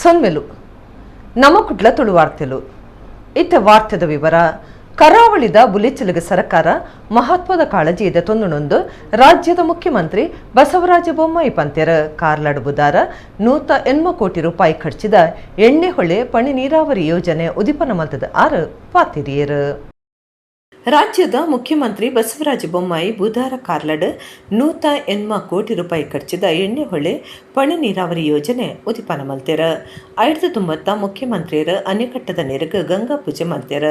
ಸೊಲ್ಮೆಲು ನಮ್ಮ ಕುಡ್ಲ ತುಳು ವಾರ್ತೆಲು. ಇತ್ತ ವಾರ್ತೆದ ವಿವರ. ಕರಾವಳಿದ ಬುಲೆಚ್ಚಲಿಗ ಸರ್ಕಾರ ಮಹತ್ವದ ಕಾಳಜಿ ಇದೆ ತೊಂದುಣೊಂದು ರಾಜ್ಯದ ಮುಖ್ಯಮಂತ್ರಿ ಬಸವರಾಜ ಬೊಮ್ಮಾಯಿ ಪಂತೆರ. ಕಾರ್ಲಾಡ್ ಬುದಾರ 180 ಕೋಟಿ ರೂಪಾಯಿ ಖರ್ಚಿದ ಎಣ್ಣೆಹೊಳೆ ಪಣಿ ನೀರಾವರಿ ಯೋಜನೆ ಉದಿಪನ ಮಲ್ತದ ಆರು ಪಾತಿರಿಯರು. ರಾಜ್ಯದ ಮುಖ್ಯಮಂತ್ರಿ ಬಸವರಾಜ ಬೊಮ್ಮಾಯಿ ಬುಧಾರ ಕಾರ್ಲಡ್ 180 ಕೋಟಿ ರೂಪಾಯಿ ಖರ್ಚಿದ ಎಣ್ಣೆಹೊಳೆ ಪಣಿ ನೀರಾವರಿ ಯೋಜನೆ ಉದಿಪನ ಮಲ್ತೆರ. ಐದು ತುಂಬತ್ತ ಮುಖ್ಯಮಂತ್ರಿಯರ ಅಣೆಕಟ್ಟದ ನೆರಗ ಗಂಗಾ ಪೂಜೆ ಮಲ್ತೆರ.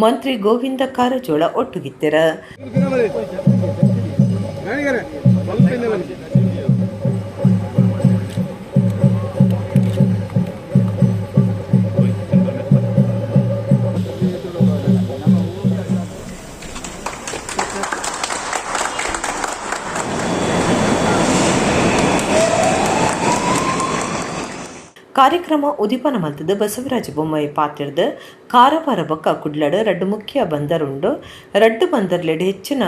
ಮಂತ್ರಿ ಗೋವಿಂದ ಕಾರಜೋಳ ಒಟ್ಟುಗಿತ್ತೆರ. ಕಾರ್ಯಕ್ರಮ ಉದಿಪನ ಮಲ್ತದ ಬಸವರಾಜ ಬೊಮ್ಮಾಯಿ ಪಾತಿರ್ದ ಕಾರವಾರ ಬೊಕ್ಕ ಕುಡ್ಲಡ್ ರಡ್ಡು ಮುಖ್ಯ ಬಂದರ್ ಉಂಡು. ರಡ್ಡು ಬಂದರ್ಲೆಡ್ ಹೆಚ್ಚಿನ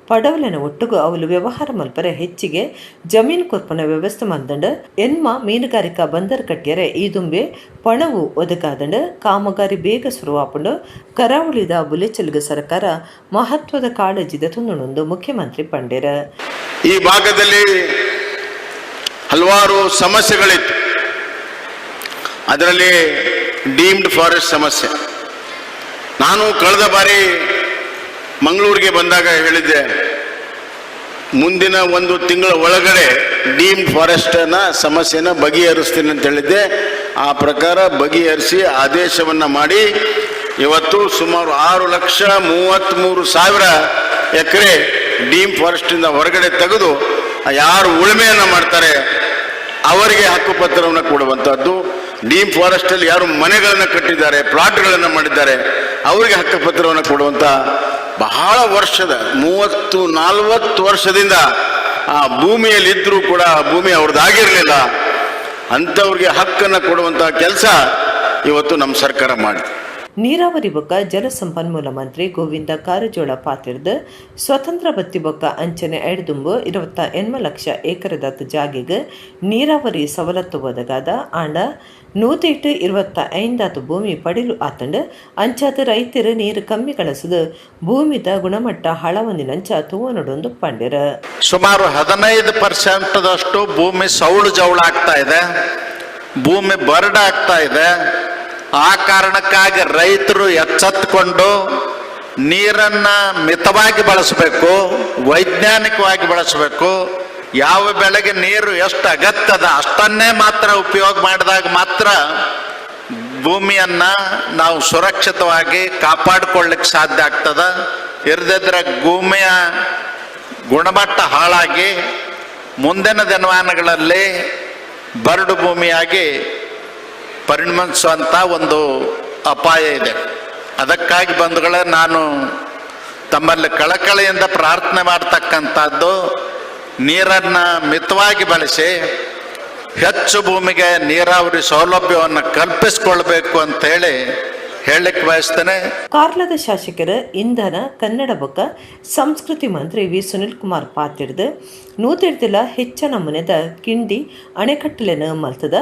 ಪಡವಲೆನ ಒಟ್ಟುಗು ಅವಲು ವ್ಯವಹಾರ ಮಲ್ಪರೆ ಹೆಚ್ಚಿಗೆ ಜಮೀನು ಕೊರ್ಪುನ ವ್ಯವಸ್ಥೆ ಮಲ್ದಂಡ್. ಎನ್ಮ ಮೀನುಗಾರಿಕಾ ಬಂದರ್ ಕಟ್ಟಿಯರೆ ಈ ದುಂಬೆ ಪಣವು ಒದಗಾದಂಡ್. ಕಾಮಗಾರಿ ಬೇಗ ಶುರುವಾಪುಂಡು. ಕರಾವಳಿದ ಬುಲೆಚಲ್ಗ ಸರ್ಕಾರ ಮಹತ್ವದ ಕಾಳಜಿದ ತುಂದುಣೊಂದು ಮುಖ್ಯಮಂತ್ರಿ ಪಂಡೆರ. ಈ ಭಾಗದಲ್ಲಿ ಹಲವಾರು ಸಮಸ್ಯೆಗಳಿತ್ತು. ಅದರಲ್ಲಿ ಡೀಮ್ಡ್ ಫಾರೆಸ್ಟ್ ಸಮಸ್ಯೆ. ನಾನು ಕಳೆದ ಬಾರಿ ಮಂಗಳೂರಿಗೆ ಬಂದಾಗ ಹೇಳಿದ್ದೆ, ಮುಂದಿನ ಒಂದು ತಿಂಗಳ ಒಳಗಡೆ ಡೀಮ್ಡ್ ಫಾರೆಸ್ಟನ್ನ ಸಮಸ್ಯೆನ ಬಗೆಹರಿಸ್ತೀನಿ ಅಂತ ಹೇಳಿದ್ದೆ. ಆ ಪ್ರಕಾರ ಬಗೆಹರಿಸಿ ಆದೇಶವನ್ನು ಮಾಡಿ ಇವತ್ತು ಸುಮಾರು 6,33,000 ಎಕರೆ ಡೀಮ್ ಫಾರೆಸ್ಟಿಂದ ಹೊರಗಡೆ ತೆಗೆದು ಯಾರು ಉಳುಮೆಯನ್ನು ಮಾಡ್ತಾರೆ ಅವರಿಗೆ ಹಕ್ಕುಪತ್ರವನ್ನು ಕೊಡುವಂಥದ್ದು, ಡೀಮ್ ಫಾರೆಸ್ಟಲ್ಲಿ ಯಾರು ಮನೆಗಳನ್ನು ಕಟ್ಟಿದ್ದಾರೆ, ಪ್ಲಾಟ್ಗಳನ್ನು ಮಾಡಿದ್ದಾರೆ ಅವರಿಗೆ ಹಕ್ಕುಪತ್ರವನ್ನು ಕೊಡುವಂಥ, ಬಹಳ ವರ್ಷದ 30-40 ವರ್ಷದಿಂದ ಆ ಭೂಮಿಯಲ್ಲಿದ್ದರೂ ಕೂಡ ಆ ಭೂಮಿ ಅವ್ರದ್ದಾಗಿರಲಿಲ್ಲ, ಅಂಥವ್ರಿಗೆ ಹಕ್ಕನ್ನು ಕೊಡುವಂಥ ಕೆಲಸ ಇವತ್ತು ನಮ್ಮ ಸರ್ಕಾರ ಮಾಡಿದೆ. ನೀರಾವರಿ ಬೊಕ್ಕ ಜಲಸಂಪನ್ಮೂಲ ಮಂತ್ರಿ ಗೋವಿಂದ ಕಾರಜೋಳ ಪಾತಿರ್ದ್ ಸ್ವತಂತ್ರ ಬತ್ತಿ ಬೊಕ್ಕ ಅಂಚನೆ ಐಡ್ದುಂಬು 28 ಲಕ್ಷ ಏಕರದಾತ್ ಜಾಗೆಗ್ ನೀರಾವರಿ ಸವಲತ್ತು ಒದಗಾದ. ಆಂಡ 125 ಭೂಮಿ ಪಡಿಲು ಆತಂಡ್. ಅಂಚಾದ ರೈತರು ನೀರು ಕಮ್ಮಿ ಕಳಸದು ಭೂಮಿದ ಗುಣಮಟ್ಟ ಹಳವಂದಿನಂಚ ತೂವನೊಡೊಂದು ಪಂಡೆರ. ಸುಮಾರು 15%ದಷ್ಟು ಭೂಮಿ ಸೌಳು ಜೌಳಾಗ್ತಾ ಇದೆ, ಭೂಮಿ ಬರಡಾಗ್ತಾ ಇದೆ. ಆ ಕಾರಣಕ್ಕಾಗಿ ರೈತರು ಎಚ್ಚೆತ್ತುಕೊಂಡು ನೀರನ್ನು ಮಿತವಾಗಿ ಬಳಸಬೇಕು, ವೈಜ್ಞಾನಿಕವಾಗಿ ಬಳಸಬೇಕು. ಯಾವ ಬೆಳೆಗೆ ನೀರು ಎಷ್ಟು ಅಗತ್ಯದ ಅಷ್ಟನ್ನೇ ಮಾತ್ರ ಉಪಯೋಗ ಮಾಡಿದಾಗ ಮಾತ್ರ ಭೂಮಿಯನ್ನು ನಾವು ಸುರಕ್ಷಿತವಾಗಿ ಕಾಪಾಡಿಕೊಳ್ಳಿಕ್ಕೆ ಸಾಧ್ಯ ಆಗ್ತದೆ. ಇರದಿದ್ರೆ ಭೂಮಿಯ ಗುಣಮಟ್ಟ ಹಾಳಾಗಿ ಮುಂದಿನ ದಿನಮಾನಗಳಲ್ಲಿ ಬರಡು ಭೂಮಿಯಾಗಿ ಪರಿಣಮಿಸುವಂಥ ಒಂದು ಅಪಾಯ ಇದೆ. ಅದಕ್ಕಾಗಿ ಬಂಧುಗಳೇ, ನಾನು ತಮ್ಮಲ್ಲಿ ಕಳಕಳಿಯಿಂದ ಪ್ರಾರ್ಥನೆ ಮಾಡ್ತಕ್ಕಂಥದ್ದು, ನೀರನ್ನು ಮಿತವಾಗಿ ಬಳಸಿ ಹೆಚ್ಚು ಭೂಮಿಗೆ ನೀರಾವರಿ ಸೌಲಭ್ಯವನ್ನು ಕಲ್ಪಿಸಿಕೊಳ್ಬೇಕು ಅಂತೇಳಿ ಹೇಳಲಿಕ್ಕೆ ಬಯಸ್ತೇನೆ. ಕಾರ್ಲದ ಶಾಸಕರ ಇಂಧನ ಕನ್ನಡ ಬೊಕ್ಕ ಸಂಸ್ಕೃತಿ ಮಂತ್ರಿ ವಿ ಸುನಿಲ್ ಕುಮಾರ್ ಪಾತಿರ್ದು ನೂತಿರ್ತಿಲ ಹೆಚ್ಚ ನಮೂನೆದ ಕಿಂಡಿ ಅಣೆಕಟ್ಟಲೆನ ಮಲ್ತದ.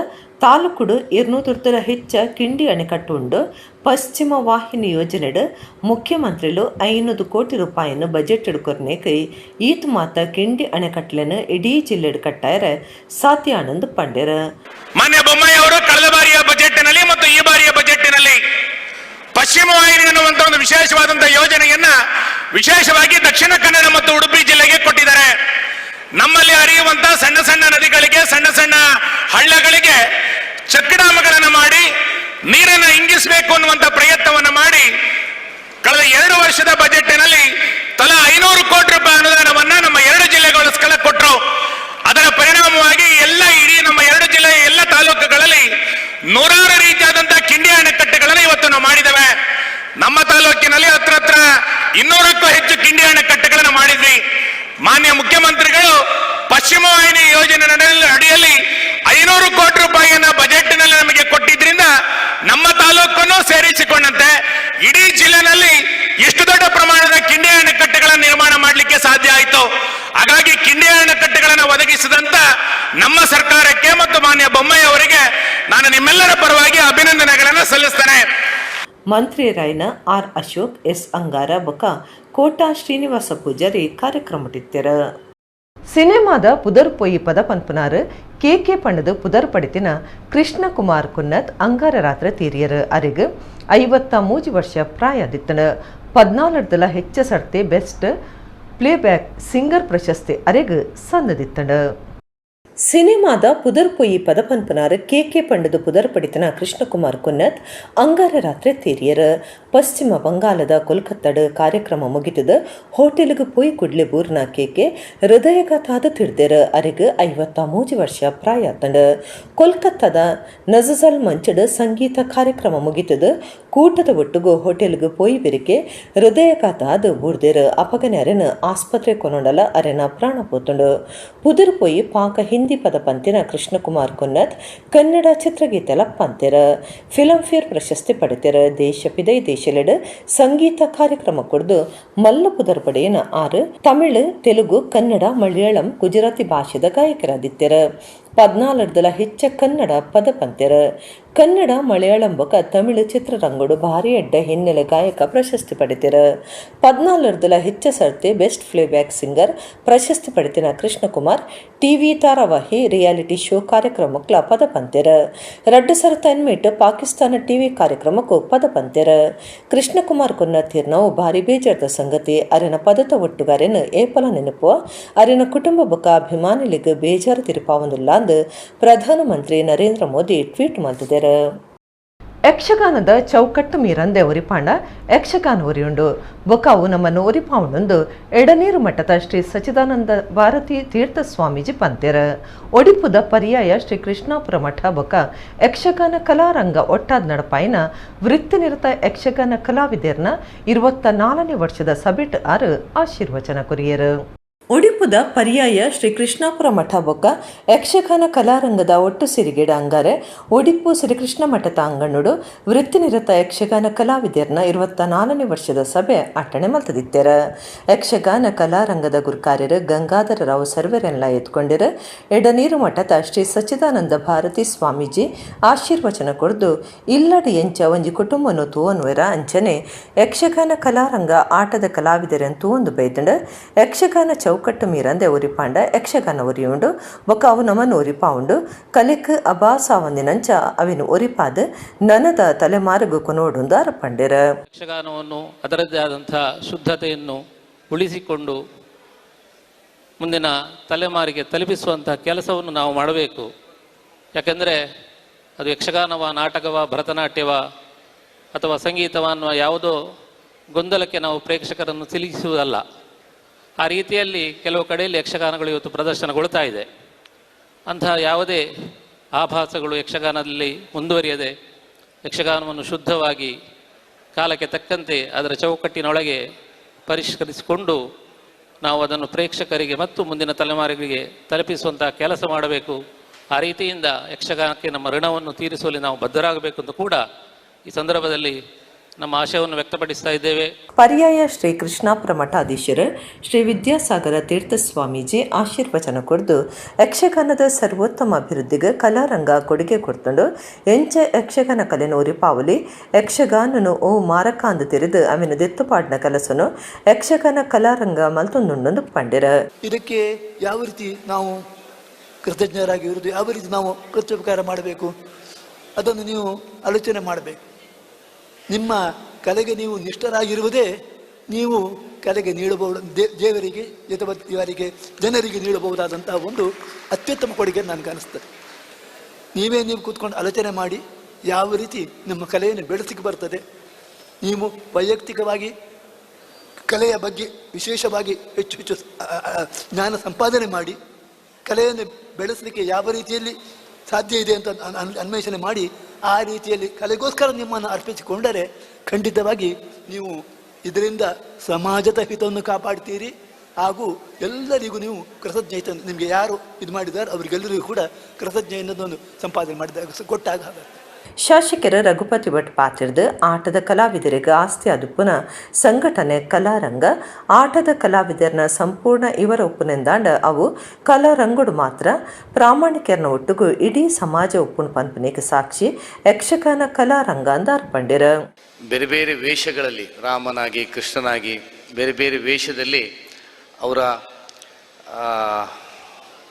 ತಾಲೂಕುಡು 200 ಹೆಚ್ಚ ಕಿಂಡಿ ಅಣೆಕಟ್ಟು ಉಂಡು. ಪಶ್ಚಿಮ ವಾಹಿನಿ ಯೋಜನೆಡು ಮುಖ್ಯಮಂತ್ರಿಲು 500 ಕೋಟಿ ರೂಪಾಯಿಯನ್ನು ಬಜೆಟ್ ಕೊರ್ನೇಕ್ ಈತ್ ಮಾತ ಕಿಂಡಿ ಅಣೆಕಟ್ಟಲೆನ ಇಡೀ ಜಿಲ್ಲೆಡ್ ಕಟ್ಟಾಯರ ಸಾಧ್ಯ ಆನಂದ್ ಪಂಡೆರ. ಮಾನ್ಯ ಬೊಮ್ಮಾಯಿ ಅವರು ಕಳೆದ ಬಾರಿಯ ಬಜೆಟ್ನಲ್ಲಿ ಮತ್ತು ಈ ಬಾರಿಯ ಬಜೆಟ್ನಲ್ಲಿ ಪಶ್ಚಿಮ ವಾಹಿನಿ ಅನ್ನುವಂತ ಒಂದು ವಿಶೇಷವಾದಂತಹ ಯೋಜನೆಯನ್ನ ವಿಶೇಷವಾಗಿ ದಕ್ಷಿಣ ಕನ್ನಡ ಮತ್ತು ಉಡುಪಿ ಜಿಲ್ಲೆಗೆ ಕೊಟ್ಟಿದ್ದಾರೆ. ನಮ್ಮಲ್ಲಿ ಹರಿಯುವಂತಹ ಸಣ್ಣ ಸಣ್ಣ ನದಿಗಳಿಗೆ, ಸಣ್ಣ ಸಣ್ಣ ಹಳ್ಳಗಳಿಗೆ ಚೆಕ್ ಡ್ಯಾಮ್ಗಳನ್ನು ಮಾಡಿ ನೀರನ್ನು ಇಂಗಿಸಬೇಕು ಅನ್ನುವಂತ ಪ್ರಯತ್ನವನ್ನು ಮಾಡಿ ಕಳೆದ 2 ವರ್ಷದ ಬಜೆಟ್ನಲ್ಲಿ ತಲಾ 500 ಕೋಟಿ ರೂಪಾಯಿ ಅನುದಾನವನ್ನ ನಮ್ಮ 2 ಜಿಲ್ಲೆಗೋಸ್ಕರ ಕೊಟ್ಟರು. ಅದರ ಪರಿಣಾಮವಾಗಿ ಎಲ್ಲ ಇಡೀ ನಮ್ಮ 2 ಜಿಲ್ಲೆಯ ಎಲ್ಲ ತಾಲೂಕುಗಳಲ್ಲಿ ನೂರಾರು ರೀತಿಯಾದಂತಹ ಕಿಂಡಿ ಅಣೆಕಟ್ಟೆಗಳನ್ನು ಇವತ್ತು ನಾವು ಮಾಡಿದ್ದೇವೆ. ನಮ್ಮ ತಾಲೂಕಿನಲ್ಲಿ ಹತ್ರ ಹತ್ರ 200ಕ್ಕೂ ಹೆಚ್ಚು ಕಿಂಡಿ ಅಣೆಕಟ್ಟೆಗಳನ್ನು ಮಾಡಿದ್ವಿ. ಮಾನ್ಯ ಮುಖ್ಯಮಂತ್ರಿಗಳು ಪಶ್ಚಿಮ ವಾಹಿನಿ ಯೋಜನೆ ಅಡಿಯಲ್ಲಿ 500 ಕೋಟಿ ರೂಪಾಯಿಯನ್ನ ಬಜೆಟ್ನಲ್ಲಿ ನಮಗೆ ಕೊಟ್ಟಿದ್ರಿಂದ ನಮ್ಮ ತಾಲೂಕನ್ನು ಸೇರಿಸಿಕೊಂಡಂತೆ ಇಡೀ ಜಿಲ್ಲೆನಲ್ಲಿ ಇಷ್ಟು ದೊಡ್ಡ ಪ್ರಮಾಣದ ಕಿಂಡಿ ಅಣೆಕಟ್ಟೆಗಳನ್ನು ನಿರ್ಮಾಣ ಮಾಡಲಿಕ್ಕೆ ಸಾಧ್ಯ ಆಯಿತು. ಹಾಗಾಗಿ ಕಿಂಡಿ ಅಣೆಕಟ್ಟೆಗಳನ್ನು ಒದಗಿಸಿದಂತ ನಮ್ಮ ಸರ್ಕಾರಕ್ಕೆ ಮತ್ತು ಮಾನ್ಯ ಬೊಮ್ಮಾಯಿ ಅವರಿಗೆ ನಾನು ನಿಮ್ಮ ನಿಮ್ಮೆಲ್ಲರ ಪರವಾಗಿ ಅಭಿನಂದನೆಗಳನ್ನು ಸಲ್ಲಿಸ್ತೇನೆ. ಮಂತ್ರಿಯರಾಯಿನ ಆರ್ ಅಶೋಕ್, ಎಸ್ ಅಂಗಾರ ಬೊಕ ಕೋಟಾ ಶ್ರೀನಿವಾಸ ಪೂಜಾರಿ ಕಾರ್ಯಕ್ರಮಟಿತ್ತೆರ್. ಸಿನಿಮಾದ ಪುದರ್ ಪೊಯಿ ಪದ ಪನ್ಪುನಾರ್ ಕೆ ಕೆ ಪಂಡದು ಪುದರ್ ಪಡಿತಿನ ಕೃಷ್ಣಕುಮಾರ್ ಕುನ್ನತ್ ಅಂಗಾರ ರಾತ್ರಿ ತೀರಿಯರ್. ಅರೆಗ್ 53 ವರ್ಷ ಪ್ರಾಯದಿತ್ತನ. 14 ಹೆಚ್ಚ ಸರ್ತಿ best playback singer ಪ್ರಶಸ್ತಿ ಅರೆಗ್ ಸಂದದಿತ್ತಂಡ. ಸಿನಿಮಾದ ಪುದರ್ ಪೊಯಿ ಪದ ಪನ್ಪುನಾರ್ ಕೆ ಕೆ ಪಂಡದು ಪುದರ್ ಪಡಿತನ ಕೃಷ್ಣಕುಮಾರ್ ಕುನ್ನತ್ ಅಂಗಾರ ರಾತ್ರಿ ತೀರಿಯರ್. ಪಶ್ಚಿಮ ಬಂಗಾಲದ ಕೊಲ್ಕತ್ತಾಡ್ ಕಾರ್ಯಕ್ರಮ ಮುಗಿತದ ಹೋಟೆಲ್ಗೆ ಪೋಯಿ ಕುಡ್ಲೆ ಬೂರ್ನ ಕೆ ಕೆ ಹೃದಯಘಾತಾದ ತಿರ್ದೆರ್. ಅರೆಗ್ 53 ವರ್ಷ ಪ್ರಾಯ ಆತಂಡ್. ಕೊಲ್ಕತ್ತಾದ ನಜಜಲ್ ಮಂಚಡ್ ಸಂಗೀತ ಕಾರ್ಯಕ್ರಮ ಮುಗಿತದ ಕೂಟದ ಒಟ್ಟುಗು ಹೋಟೆಲ್ಗೆ ಪೋಯಿ ಬೆರಿಕೆ ಹೃದಯಘಾತ ಆದ್ ಬೂರ್ದೆರ್. ಅಪಗನೆ ಅರೆನ ಆಸ್ಪತ್ರೆ ಕೊನೊಂಡಲ ಅರೆನ ಪ್ರಾಣ ಪೋತುಂಡು. ಪುದರ್ ಪೋಯಿ ಪಾಕ ಹಿಂದಿ ಪದ ಪಂತಿನ ಕೃಷ್ಣಕುಮಾರ್ ಕುನ್ನತ್ ಕನ್ನಡ ಚಿತ್ರಗೀತೆಲ ಪಂತೆರ್. ಫಿಲಂ ಫೇರ್ ಪ್ರಶಸ್ತಿ ಪಡೆತೆರ್. ದೇಶ ಪಿದೈ ದೇಶಲೆಡ್ ಸಂಗೀತ ಕಾರ್ಯಕ್ರಮ ಕೊಡ್ದು ಮಲ್ಲ ಪುದರ್ ಪಡೆಯನ ಆರು ತಮಿಳು, ತೆಲುಗು, ಕನ್ನಡ, ಮಲಯಾಳಂ, ಗುಜರಾತಿ ಭಾಷೆದ ಗಾಯಕರಾದಿತ್ತೆರ್. 14 ಹೆಚ್ಚ ಕನ್ನಡ ಪದ ಪಂತೆರ್. ಕನ್ನಡ, ಮಲಯಾಳಂ ಬೊಕ ತಮಿಳು ಚಿತ್ರರಂಗಡು ಭಾರಿ ಎಡ್ಡ ಹಿನ್ನೆಲೆ ಗಾಯಕ ಪ್ರಶಸ್ತಿ ಪಡೆತೆರ್. 14 ಹೆಚ್ಚ ಸರ್ತಿ best playback singer ಪ್ರಶಸ್ತಿ ಪಡೆತಿನ ಕೃಷ್ಣಕುಮಾರ್ ಟಿವಿ ಧಾರಾವಾಹಿ, ರಿಯಾಲಿಟಿ ಶೋ ಕಾರ್ಯಕ್ರಮಕ್ಕಲ ಪದ ಪಂತೆರ್. 2008 ಪಾಕಿಸ್ತಾನ ಟಿವಿ ಕಾರ್ಯಕ್ರಮಕ್ಕೂ ಪದ ಪಂತೆರ್. ಕೃಷ್ಣಕುಮಾರ್ ಕುನ್ನ ತೀರ್ನವು ಭಾರಿ ಬೇಜಾರ್ದ ಸಂಗತಿ. ಅರೆನ ಪದತ ಒಟ್ಟುಗಾರೆನ್ ಏಪಲ ನೆನಪುವ. ಅರೆನ ಕುಟುಂಬ ಬೊಕ ಅಭಿಮಾನಿಲಿಗ್ ಬೇಜಾರು ತಿರುಪಾವೊಂದುಲ್ಲ ಅಂದ್ ಪ್ರಧಾನಮಂತ್ರಿ ನರೇಂದ್ರ ಮೋದಿ ಟ್ವೀಟ್ ಮಲ್ತಿದೆರ್. ಯಕ್ಷಗಾನದ ಚೌಕಟ್ಟು ಮೀರಂದೆ ಒರಿಪಾಂಡ ಯಕ್ಷಗಾನ ಒರಿಯುಂಡು, ಬೊಕಾವು ನಮ್ಮನ್ನು ಒರಿಪಾವುಂಡು ಎಡನೀರು ಮಠದ ಶ್ರೀ ಸಚ್ಚಿದಾನಂದ ಭಾರತಿ ತೀರ್ಥ ಸ್ವಾಮೀಜಿ ಪಂತೆರ್. ಒಡಿಪುದ ಪರ್ಯಾಯ ಶ್ರೀ ಕೃಷ್ಣಾಪುರ ಮಠ ಬೊಕ ಯಕ್ಷಗಾನ ಕಲಾರಂಗ ಒಟ್ಟಾದ್ ನಡಪಾಯಿನ ವೃತ್ತಿನಿರತ ಯಕ್ಷಗಾನ ಕಲಾವಿದರ್ನ 24ನೇ ವರ್ಷದ ಸಭೆಟ್ ಆರು ಆಶೀರ್ವಚನ ಕೊರಿಯರು. ಒಡಿಪುದ ಪರ್ಯಾಯ ಶ್ರೀ ಕೃಷ್ಣಾಪುರ ಮಠ ಬೊಕ್ಕ ಯಕ್ಷಗಾನ ಕಲಾರಂಗದ ಒಟ್ಟು ಸಿರಿಗೇಡ ಅಂಗಾರೆ ಒಡಿಪು ಶ್ರೀಕೃಷ್ಣ ಮಠದ ಅಂಗಣ್ಣುಡು ವೃತ್ತಿನಿರತ ಯಕ್ಷಗಾನ ಕಲಾವಿದರ್ನ 24ನೇ ವರ್ಷದ ಸಭೆ ಅಟ್ಟಣೆ ಮಲ್ತದಿತ್ತೆರ್. ಯಕ್ಷಗಾನ ಕಲಾರಂಗದ ಗುರುಕಾರ್ಯರು ಗಂಗಾಧರ ರಾವ್ ಸರ್ವೆರೆನ್ಲ ಎತ್ಕೊಂಡಿರು. ಎಡನೀರು ಮಠದ ಶ್ರೀ ಸಚ್ಚಿದಾನಂದ ಭಾರತಿ ಸ್ವಾಮೀಜಿ ಆಶೀರ್ವಚನ ಕೊರ್ದು, ಇಲ್ಲಡ್ ಎಂಚ ಒಂಜಿ ಕುಟುಂಬನು ತೂವನ್ವೆರ ಅಂಚನೆ ಯಕ್ಷಗಾನ ಕಲಾರಂಗ ಆಟದ ಕಲಾವಿದರೆನ್ ತೂವೊಂದು ಬೈದ್ಂಡ್. ಯಕ್ಷಗಾನ ಚೌಕಟ್ಟು ಮೀರಂದೆ ಒರಿಪಾಂಡ ಯಕ್ಷಗಾನ ಒರಿಯುಂಡು, ಬೊಕ್ಕ ಅವು ನಮನ್ ಒರಿಪಾವುಂಡು. ಕಲೆಕ್ ಅಬಾಸಾವಂದಿನಂಚ ಅವಿನ ಒರಿಪಾದ್ ನನದ ತಲೆಮಾರುಗು ಕೊನೋಡುಂದು ಅರಪಂಡೆರ್. ಯಕ್ಷಗಾನವನ್ನು ಅದರದ್ದೇ ಆದಂಥ ಶುದ್ಧತೆಯನ್ನು ಉಳಿಸಿಕೊಂಡು ಮುಂದಿನ ತಲೆಮಾರಿಗೆ ತಲುಪಿಸುವಂತಹ ಕೆಲಸವನ್ನು ನಾವು ಮಾಡಬೇಕು. ಯಾಕೆಂದರೆ ಅದು ಯಕ್ಷಗಾನವ, ನಾಟಕವ, ಭರತನಾಟ್ಯವ ಅಥವಾ ಸಂಗೀತವ ಅನ್ನುವ ಯಾವುದೋ ಗೊಂದಲಕ್ಕೆ ನಾವು ಪ್ರೇಕ್ಷಕರನ್ನು ಸಿಲುಕಿಸುವುದಲ್ಲ. ಆ ರೀತಿಯಲ್ಲಿ ಕೆಲವು ಕಡೆಯಲ್ಲಿ ಯಕ್ಷಗಾನಗಳು ಇವತ್ತು ಪ್ರದರ್ಶನಗೊಳ್ತಾ ಇದೆ. ಅಂತಹ ಯಾವುದೇ ಆಭಾಸಗಳು ಯಕ್ಷಗಾನದಲ್ಲಿ ಮುಂದುವರಿಯದೆ ಯಕ್ಷಗಾನವನ್ನು ಶುದ್ಧವಾಗಿ ಕಾಲಕ್ಕೆ ತಕ್ಕಂತೆ ಅದರ ಚೌಕಟ್ಟಿನೊಳಗೆ ಪರಿಷ್ಕರಿಸಿಕೊಂಡು ನಾವು ಅದನ್ನು ಪ್ರೇಕ್ಷಕರಿಗೆ ಮತ್ತು ಮುಂದಿನ ತಲೆಮಾರುಗಳಿಗೆ ತಲುಪಿಸುವಂತಹ ಕೆಲಸ ಮಾಡಬೇಕು. ಆ ರೀತಿಯಿಂದ ಯಕ್ಷಗಾನಕ್ಕೆ ನಮ್ಮ ಋಣವನ್ನು ತೀರಿಸುವಲ್ಲಿ ನಾವು ಬದ್ಧರಾಗಬೇಕು ಅಂತ ಕೂಡ ಈ ಸಂದರ್ಭದಲ್ಲಿ ನಮ್ಮ ಆಶಯವನ್ನು ವ್ಯಕ್ತಪಡಿಸ್ತಾ ಇದ್ದೇವೆ. ಪರ್ಯಾಯ ಶ್ರೀ ಕೃಷ್ಣಾಪುರ ಮಠಾಧೀಶರು ಶ್ರೀ ವಿದ್ಯಾಸಾಗರ ತೀರ್ಥ ಸ್ವಾಮೀಜಿ ಆಶೀರ್ವಚನ ಕೊರ್ದು, ಯಕ್ಷಗಾನದ ಸರ್ವೋತ್ತಮ ಅಭಿವೃದ್ಧಿಗೆ ಕಲಾರಂಗ ಕೊಡುಗೆ ಕೊಡ್ತುಂಡು. ಎಂಚ ಯಕ್ಷಗಾನ ಕಲೆನು ಒರಿಪಾವಲಿ, ಯಕ್ಷಗಾನನು ಓ ಮಾರಕ ಅಂದು ತೆರೆದು ಅವಿನ ದೆತ್ತುಪಾಡ್ನ ಕಲಸನು ಯಕ್ಷಗಾನ ಕಲಾರಂಗ ಮಲ್ತೊಂದುಂಡು ಪಂಡೆರ. ಇದಕ್ಕೆ ಯಾವ ರೀತಿ ನಾವು ಕೃತಜ್ಞರಾಗಿ ಇರುವುದು, ಯಾವ ರೀತಿ ನಾವು ಕೃತ್ಯೋಪಕಾರ ಮಾಡಬೇಕು, ಅದನ್ನು ನೀವು ಆಲೋಚನೆ ಮಾಡಬೇಕು. ನಿಮ್ಮ ಕಲೆಗೆ ನೀವು ನಿಷ್ಠರಾಗಿರುವುದೇ ನೀವು ಕಲೆಗೆ ನೀಡಬಹುದು, ದೇವರಿಗೆ ಅಥವಾ ಇವರಿಗೆ ಜನರಿಗೆ ನೀಡಬಹುದಾದಂತಹ ಒಂದು ಅತ್ಯುತ್ತಮ ಕೊಡುಗೆ ನನಗೆ ಅನಿಸ್ತದೆ. ನೀವೇ ನೀವು ಕೂತ್ಕೊಂಡು ಆಲೋಚನೆ ಮಾಡಿ, ಯಾವ ರೀತಿ ನಿಮ್ಮ ಕಲೆಯನ್ನು ಬೆಳೆಸಲಿಕ್ಕೆ ಬರ್ತದೆ. ನೀವು ವೈಯಕ್ತಿಕವಾಗಿ ಕಲೆಯ ಬಗ್ಗೆ ವಿಶೇಷವಾಗಿ ಹೆಚ್ಚು ಹೆಚ್ಚು ಜ್ಞಾನ ಸಂಪಾದನೆ ಮಾಡಿ, ಕಲೆಯನ್ನು ಬೆಳೆಸಲಿಕ್ಕೆ ಯಾವ ರೀತಿಯಲ್ಲಿ ಸಾಧ್ಯ ಇದೆ ಅಂತ ಅನ್ವೇಷಣೆ ಮಾಡಿ, ಆ ರೀತಿಯಲ್ಲಿ ಕಲೆಗೋಸ್ಕರ ನಿಮ್ಮನ್ನು ಅರ್ಪಿಸಿಕೊಂಡರೆ ಖಂಡಿತವಾಗಿ ನೀವು ಇದರಿಂದ ಸಮಾಜದ ಹಿತವನ್ನು ಕಾಪಾಡ್ತೀರಿ ಹಾಗೂ ಎಲ್ಲರಿಗೂ ನೀವು ಕೃತಜ್ಞತೆ, ನಿಮಗೆ ಯಾರು ಇದು ಮಾಡಿದಾರೋ ಅವರಿಗೆಲ್ಲರಿಗೂ ಕೂಡ ಕೃತಜ್ಞತೆಯನ್ನು ಸಂಪಾದನೆ ಮಾಡಿದಾಗ ಕೊಟ್ಟಾಗ ಆಗುತ್ತೆ. ಶಾಸಕರ ರಘುಪತಿ ಭಟ್ ಪಾತಿರ್ದು ಆಟದ ಕಲಾವಿದರಿಗೆ ಆಸ್ತಿ ಅದುಪುನ ಸಂಘಟನೆ ಕಲಾರಂಗ ಆಟದ ಕಲಾವಿದರನ ಸಂಪೂರ್ಣ ಇವರ ಒಪ್ಪುನೆಂದಾಂಡ ಅವು ಕಲಾರಂಗಡು ಮಾತ್ರ ಪ್ರಾಮಾಣಿಕರನ ಒಟ್ಟುಗು ಇಡೀ ಸಮಾಜ ಒಪ್ಪುನ ಪನ್ಪನೆಗೆ ಸಾಕ್ಷಿ ಯಕ್ಷಗಾನ ಕಲಾರಂಗ ಅಂದ ಅರ್ಪಂಡಿರ. ಬೇರೆ ಬೇರೆ ವೇಷಗಳಲ್ಲಿ ರಾಮನಾಗಿ ಕೃಷ್ಣನಾಗಿ ಬೇರೆ ಬೇರೆ ವೇಷದಲ್ಲಿ ಅವರ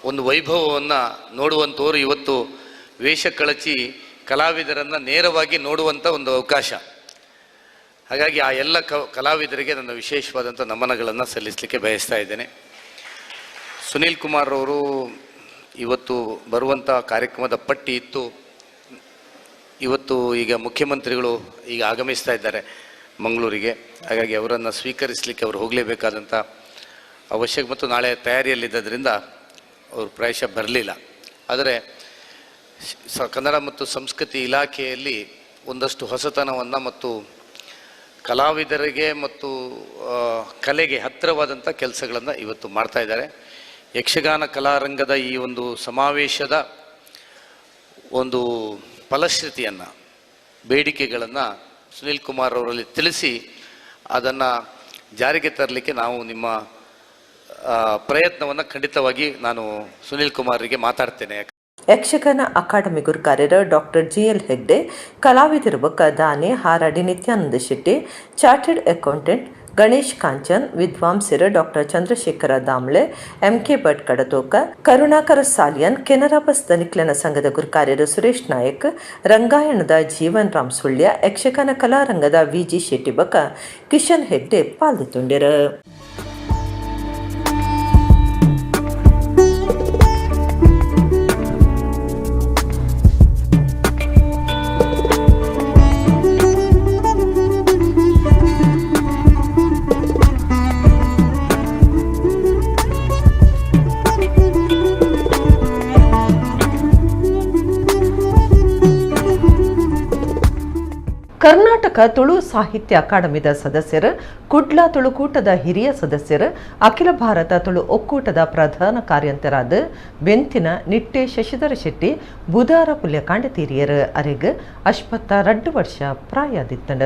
ಒಂದು ವೈಭವವನ್ನು ನೋಡುವಂಥವರು ಇವತ್ತು ವೇಷ ಕಳಚಿ ಕಲಾವಿದರನ್ನು ನೇರವಾಗಿ ನೋಡುವಂಥ ಒಂದು ಅವಕಾಶ. ಹಾಗಾಗಿ ಆ ಎಲ್ಲ ಕಲಾವಿದರಿಗೆ ನನ್ನ ವಿಶೇಷವಾದಂಥ ನಮನಗಳನ್ನು ಸಲ್ಲಿಸಲಿಕ್ಕೆ ಬಯಸ್ತಾ ಇದ್ದೇನೆ. ಸುನೀಲ್ ಕುಮಾರ್ ಅವರು ಇವತ್ತು ಬರುವಂಥ ಕಾರ್ಯಕ್ರಮದ ಪಟ್ಟಿ ಇತ್ತು. ಇವತ್ತು ಈಗ ಮುಖ್ಯಮಂತ್ರಿಗಳು ಈಗ ಆಗಮಿಸ್ತಾ ಇದ್ದಾರೆ ಮಂಗಳೂರಿಗೆ. ಹಾಗಾಗಿ ಅವರನ್ನು ಸ್ವೀಕರಿಸಲಿಕ್ಕೆ ಅವರು ಹೋಗಲೇಬೇಕಾದಂಥ ಅವಶ್ಯಕ ಮತ್ತು ನಾಳೆ ತಯಾರಿಯಲ್ಲಿದ್ದರಿಂದ ಅವರು ಪ್ರಾಯಶಃ ಬರಲಿಲ್ಲ. ಆದರೆ ಕನ್ನಡ ಮತ್ತು ಸಂಸ್ಕೃತಿ ಇಲಾಖೆಯಲ್ಲಿ ಒಂದಷ್ಟು ಹೊಸತನವನ್ನು ಮತ್ತು ಕಲಾವಿದರಿಗೆ ಮತ್ತು ಕಲೆಗೆ ಹತ್ತಿರವಾದಂಥ ಕೆಲಸಗಳನ್ನು ಇವತ್ತು ಮಾಡ್ತಾ ಇದ್ದಾರೆ. ಯಕ್ಷಗಾನ ಕಲಾರಂಗದ ಈ ಒಂದು ಸಮಾವೇಶದ ಒಂದು ಫಲಶ್ರುತಿಯನ್ನು, ಬೇಡಿಕೆಗಳನ್ನು ಸುನೀಲ್ ಕುಮಾರ್ ಅವರಲ್ಲಿ ತಿಳಿಸಿ ಅದನ್ನು ಜಾರಿಗೆ ತರಲಿಕ್ಕೆ ನಾವು ನಿಮ್ಮ ಪ್ರಯತ್ನವನ್ನು ಖಂಡಿತವಾಗಿ ನಾನು ಸುನೀಲ್ ಕುಮಾರ್ರಿಗೆ ಮಾತಾಡ್ತೇನೆ. ಯಕ್ಷಗಾನ ಅಕಾಡೆಮಿ ಗುರುಕಾರ್ಯರ ಡಾಕ್ಟರ್ ಜಿಎಲ್ ಹೆಗ್ಡೆ, ಕಲಾವಿದರ ಬೊಕ್ಕ ದಾನೆ ಹಾರಾಡಿ ನಿತ್ಯಾನಂದ ಶೆಟ್ಟಿ, ಚಾರ್ಟರ್ಡ್ ಅಕೌಂಟೆಂಟ್ ಗಣೇಶ್ ಕಾಂಚನ್, ವಿದ್ವಾಂಸರ doctor Chandrashekhara Damle, MK Bhat Kadathoka, Karunakara Salian, Canara bus ದನಿಕ್ಲನ ಸಂಘದ ಗುರುಕಾರ್ಯರು ಸುರೇಶ್ ನಾಯಕ್, ರಂಗಾಯಣದ ಜೀವನ್ ರಾಮ್ ಸುಳ್ಯ, ಯಕ್ಷಗಾನ ಕಲಾರಂಗದ ವಿಜಿ ಶೆಟ್ಟಿ ಬೊಕ್ಕ ಕಿಶನ್ ಹೆಗ್ಡೆ ಪಾಲ್ದಿತ್ತುಂಡಿರು. ಕರ್ನಾಟಕ ತುಳು ಸಾಹಿತ್ಯ ಅಕಾಡೆಮಿದ ಸದಸ್ಯರು, ಕುಡ್ಲ ತುಳುಕೂಟದ ಹಿರಿಯ ಸದಸ್ಯರು, ಅಖಿಲ ಭಾರತ ತುಳು ಒಕ್ಕೂಟದ ಪ್ರಧಾನ ಕಾರ್ಯಂತರಾದ ಬೆಂತಿನ ನಿಟ್ಟೆ ಶಶಿಧರ ಶೆಟ್ಟಿ ಬುಧಾರ ಪುಲ್ಯಕಾಂಡ ತೀರಿಯರು. ಅರೆಗ್ 82 ವರ್ಷ ಪ್ರಾಯದಿತ್ತಂಡ.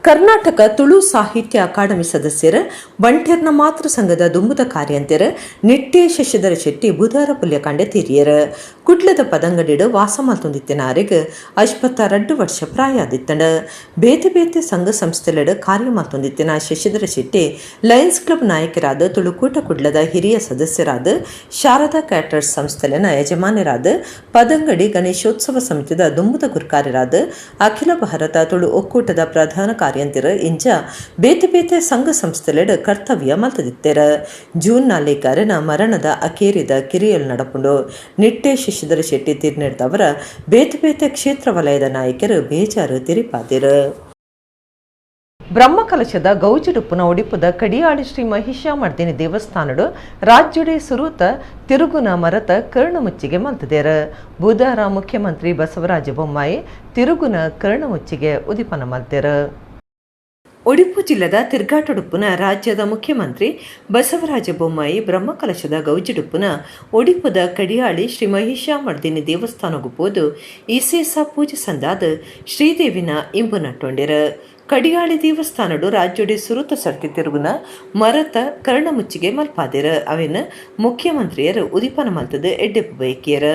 ಕರ್ನಾಟಕ ತುಳು ಸಾಹಿತ್ಯ ಅಕಾಡೆಮಿ ಸದಸ್ಯರು, ಬಂಟೆರ್ನ ಮಾತೃ ಸಂಘದ ದುಂಬುದ ಕಾರ್ಯಂತೆರು ನಿಟ್ಟೆ ಶಶಿಧರ ಶೆಟ್ಟಿ ಬುಧಾರ ಪುಲ್ಯಕಾಂಡೆ ತೀರಿಯರು. ಕುಡ್ಲದ ಪದಂಗಡಿಡು ವಾಸ ಮಲ್ತೊಂದಿತ್ತಿನ 82 ವರ್ಷ ಪ್ರಾಯದಿತ್ತಂಡ. ಬೇತೆ ಬೇತೆ ಸಂಘ ಸಂಸ್ಥೆಲೆಡು ಕಾರ್ಯ ಮಲ್ತೊಂದಿತ್ತಿನ ಶಶಿಧರ ಶೆಟ್ಟಿ ಲಯನ್ಸ್ ಕ್ಲಬ್ ನಾಯಕರಾದ, ತುಳುಕೂಟ ಕುಡ್ಲದ ಹಿರಿಯ ಸದಸ್ಯರಾದ, ಶಾರದಾ ಕ್ಯಾಟರ್ಸ್ ಸಂಸ್ಥೆಲೆನ ಯಜಮಾನರಾದ, ಪದಂಗಡಿ ಗಣೇಶೋತ್ಸವ ಸಮಿತಿದ ದುಂಬುದ ಗುರ್ಕಾರ್ಯರಾದ, ಅಖಿಲ ಭಾರತ ತುಳು ಒಕ್ಕೂಟದ ಪ್ರಧಾನ ಕಾರ್ಯಂತಿರು ಇಂಚ ಬೇತೆ ಬೇತೆ ಸಂಘ ಸಂಸ್ಥೆಲೆಡ್ ಕರ್ತವ್ಯ ಮಲ್ತದಿತ್ತೆರ್. ಜೂನ್ 4 ಮರಣದ ಅಕೇರಿದ ಕಿರಿಯಲ್ ನಡಪುಂಡು. ನಿಟ್ಟೆ ಶಶಿಧರ ಶೆಟ್ಟಿ ತೀರ್ನೆಡ್ದವರ ಬೇತೆ ಬೇತೆ ಕ್ಷೇತ್ರ ವಲಯದ ನಾಯಕರು ಬೇಜಾರು ತಿರಿಪಾದಿರು. ಬ್ರಹ್ಮಕಲಶದ ಗೌಜಿಡುಪ್ಪುನ ಒಡಿಪುದ ಕಡಿಯಾಳಿ ಶ್ರೀ ಮಹಿಷಾಮರ್ದಿನಿ ದೇವಸ್ಥಾನಡು ರಾಜ್ಯುಡೆ ಸುರೂತ ತಿರುಗುನ ಮರತ ಕರ್ಣಮುಚ್ಚಿಗೆ ಮಲ್ತದೇರ. ಬುಧಾರ ಮುಖ್ಯಮಂತ್ರಿ ಬಸವರಾಜ ಬೊಮ್ಮಾಯಿ ತಿರುಗುನ ಕರ್ಣಮುಚ್ಚಿಗೆ ಉದಿಪನ ಮಲ್ತೆರ್. ಒಡಿಪು ಜಿಲ್ಲೆದ ತಿರ್ಗಾಟುಡುಪ್ಪುನ ರಾಜ್ಯದ ಮುಖ್ಯಮಂತ್ರಿ ಬಸವರಾಜ ಬೊಮ್ಮಾಯಿ ಬ್ರಹ್ಮಕಲಶದ ಗೌಜಿಡುಪ್ಪುನ ಒಡಿಪುದ ಕಡಿಯಾಳಿ ಶ್ರೀ ಮಹಿಷಾಮರ್ದಿನಿ ದೇವಸ್ಥಾನಗೂ ಪೋದು ಇಸೇಸ ಪೂಜೆ ಸಂದಾದ ಶ್ರೀದೇವಿನ ಇಂಬು ನಟ್ಟೊಂಡಿರ. ಕಡಿಯಾಳಿ ದೇವಸ್ಥಾನಡು ರಾಜ್ಯಡಿ ಸುರುತ ಸರ್ತಿ ತಿರುಗುನ ಮರತ ಕರ್ಣಮುಚ್ಚಿಗೆ ಮಲ್ಪಾದಿರ. ಅವೇನು ಮುಖ್ಯಮಂತ್ರಿಯರು ಉದಿಪನ ಮಲ್ತದ ಎಡ್ಡೆಪ್ಪು ಬಯಕಿಯರ.